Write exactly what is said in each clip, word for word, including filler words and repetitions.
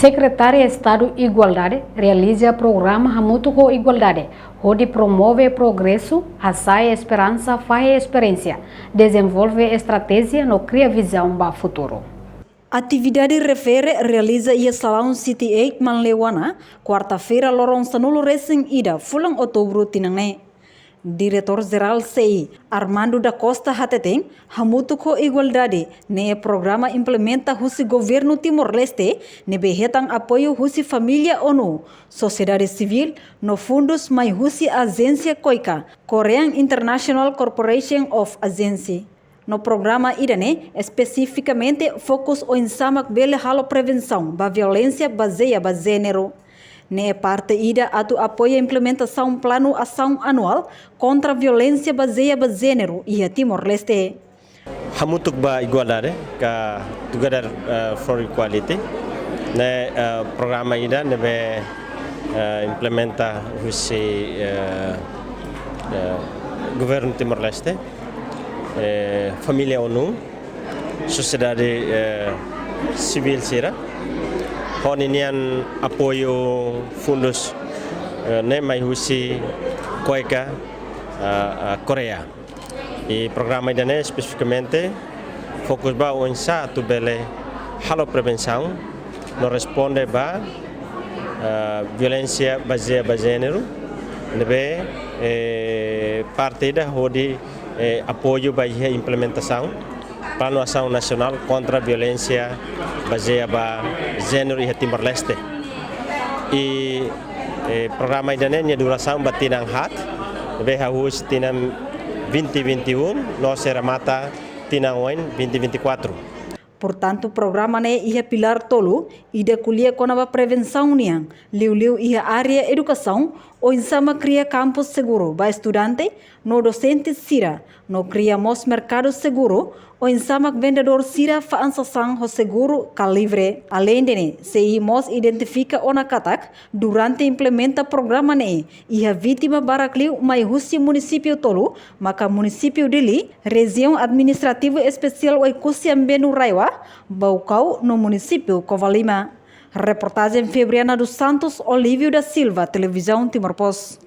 Sekretária Estadu Igualdade realiza programa Hamutuk ho Igualdade, hodi promove progresu, hasa'e esperansa fahe esperiénsia, dezenvolve estratéjia no kria vizaun ba futuru. Atividade refere realiza iha salaun City Eight Manleuana, kuarta-feira loron sanulu resin ida fulan Outubru tinan ne'e. Diretór Jerál C I, Armando da Costa hateten, Hamutuk ho Igualdade ne'e programa implementa husi Governu Timor-Leste, ne'ebé hetan apoiu husi família ONU, sosiedade sivíl, no fundus mai husi ajénsia KOICA, Korean International Cooperation of Agency. No programa ida-ne'e espesifikamente fokus oinsá mak bele halo prevensaun ba violénsia bazeia ba jéneru. Ne'e parte ida atu apoia implementasaun planu asaun anuál kontra violénsia bazeia ba jéneru iha Timor-Leste. Hamutuk ba Igualdade, ka Together, eh, for Equality, ne'e, eh, programa ida ne'ebé, eh, implementa husi, eh, eh, Governu Timor-Leste, eh, família ONU, sosiedade, eh, sivíl sira, ho ninian apoiu fundus, eh, ne'e mai husi KOICA, eh, eh, Korea. I programa ida-ne'e espesifikamente fokus ba oinsá atu bele halo prevensaun no responde ba, eh, violénsia bazeia ba jéneru, ne'ebé, eh, parte ida hodi, eh, apoiu ba iha implementasaun Planu Asaun Nasionál kontra Violénsia Bazeia ba Jéneru iha Timor-Leste. I, eh, programa ida-ne'e nia durasaun ba tinan haat, ne'ebé hahú husi tinan vinte vinte e um no sei remata tinan oin vinte vinte e quatro. Portantu, programa ne'e iha pilár tolu, ida ko'alia kona-ba prevensaun nian, liuliu iha área edukasaun, oinsá mak kria kampus seguru ba estudante no dosente sira, no kria mós merkadu seguru, oinsá mak vendedór sira fa'an sasán ho seguru ka livre. Aleinde ne'e, C I mós identifika ona katak, durante implementa programa ne'e, iha vítima barak liu mai husi munisípiu tolu, maka munisípiu Dili, Rejiaun Administrativu Espesiál Oekusi Ambenu Raiwa, Baucau no munisípiu Covalima. Reportajen Febriana dos Santos, Olívio da Silva, Televizaun Timor Post.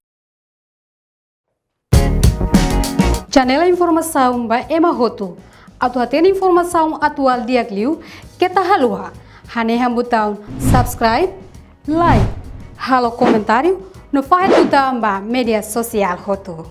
Janela informasaun ba ema hotu. Atu hatene informasaun atuál di'ak liu, keta haluha hanehan butaun subscribe, like, halo komentáriu, no fahe tutan ba média sosiál hotu.